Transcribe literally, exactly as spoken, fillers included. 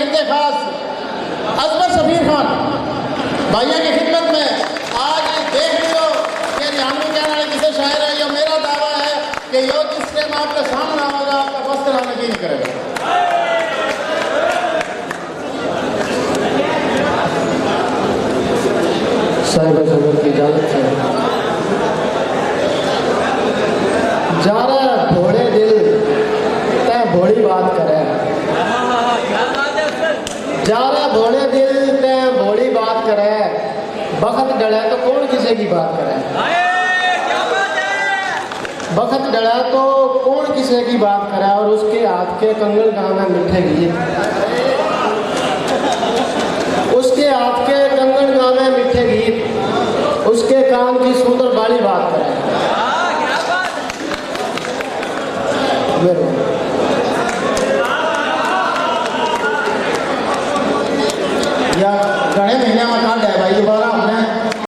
के खास अजबर शफीर खान भाइयों की खिदमत में आज देख लियो कि हरियाणवी कहने वाले किसे शायर है। यो मेरा दावा है कि यो जिस टाइम आपके सामने आवेगा, आपका वस्त्र आने की नहीं करेगा। साहिब संगत की इजाजत है। जा रहा भोले दिल, तै भोली बात करे। जा रहा भोले दिल, तै भोली बात करे। बखत डले तो कौन किसे की बात करे। बखत डला तो कौन किसे की बात करे। और उसके हाथ के कंगन गावे मीठे गीत, उसके हाथ के कंगन गावे मीठे गीत, उसके कान की सूतल बाली बात करे। मेहरबानी। या घणे महीने में कांड है भाई, दोबारा